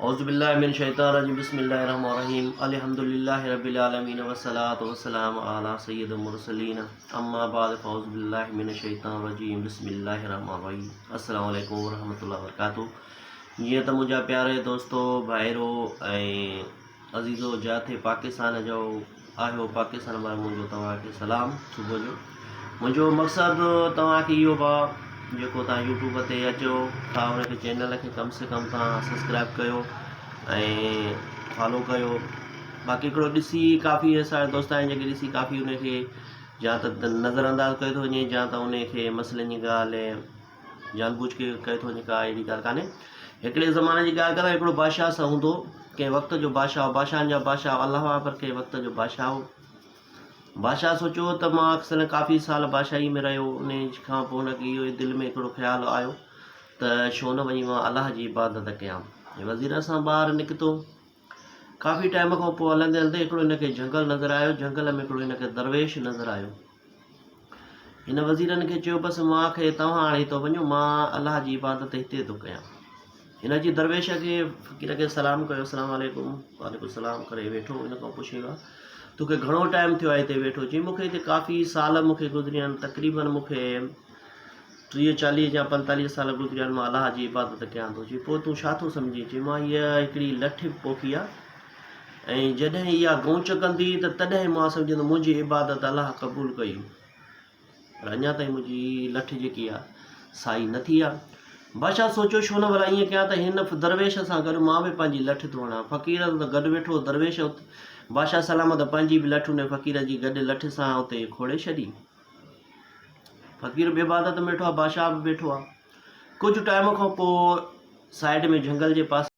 اعوذ بالله من الشيطان الرجيم بسم الله الرحمن الرحيم الحمد لله رب العالمين والصلاة والسلام على سيد المرسلين اما بعد فاعوذ بالله من الشيطان الرجيم بسم الله الرحمن الرحيم السلام عليڪم ورحمة الله وبرڪاته جيئن ته منهنجا پياري دوستو ڀائرو ۽ عزيزو جاٿي پاڪستان جو آهيو پاڪستان مان منهنجو توهان کي سلام صبح جو منهنجو مقصد توهان کي اهو با جيڪو توهان يوٽيوب تي اچو ٿا ان کي چينل کي ڪم سي ڪم توهان سبسڪرائب ڪيو ۽ فالو ڪيو باقي هڪڙو ڏسي ڪافي اسان دوست آهن جيڪي ڏسي ڪافي ان کي يا ته نظر انداز ڪيو ٿو وڃي يا ته ان کي مسئلن جي ڳالهه جان بوجھ ڪي ڪيو ٿو وڃي ڪا اهڙي ڳالهه ڪانهي. هڪڙي زماني جي ڳالهه ڪران هڪڙو بادشاهه سان هوندو ڪنهن وقت جو بادشاهه هو بادشاهن جا بادشاهه الله هئا پر ڪنهن وقت جو بادشاهه هو. بادشاهه سوچيو ته مان اڪثر ڪافي سال بادشاهي ۾ رهيو ان کان پوء هن کي اهو دل ۾ هڪڙو خيال آيو ته ڇو نه وڃي مان الله جي عبادت ڪيان. وزير سان ٻاهر نڪتو ڪافي ٽائيم کان پوء هلندي هلندي هڪڙو هن کي جهنگل نظر آيو جهنگل ۾ هڪڙو هن کي درويش نظر آيو. هن وزيرن کي چيو، بس مان کي توهان هاڻي هتان وڃو، مان الله جي عبادت هتي ٿو ڪيان. هن اچي درويش کي، فقير کي سلام ڪيو، السلام عليڪم، وعليڪم السلام ڪري ويٺو، ان کان پڇيو، توکي گهڻو ٽائيم ٿيو آهي هتي ويٺو؟ چيائين، مون کي هتي ڪافي سال مون کي گذريا آهن، تقريبن مون کي 30 40 يا 45 سال گذريا آهن، مان الله جي عبادت ڪيان ٿو. چيائين، پوء تون ڇا ٿو سمجهين؟ چيائين، مان هيء هڪڙي لٺ پوکي آهي، ۽ جڏهن اها گونچ ڪندي ته تڏهن مان سمجهندس منهنجي عبادت الله قبول ڪئي پر اڃا تائين منهنجي لٺ جيڪي آهي سائي نه ٿي آهي. بادشاهه سوچيو ڇو نه ڀلا ائين ڪيان ته هن درويش سان گڏ مان به پنهنجي لٺ ٿو هڻان. فقير ته گڏ ويٺو هو درويش بادشاهه سلامت پنهنجي به لٺ ان فقير جي گڏ لٺ سان اتي کوڙي ڇڏي. فقير به عبادت ۾ ويٺو آهي بادشاهه به ويٺو آهي. ڪجهه ٽائيم کان پوء سائيڊ ۾ جهنگل جي پاسي.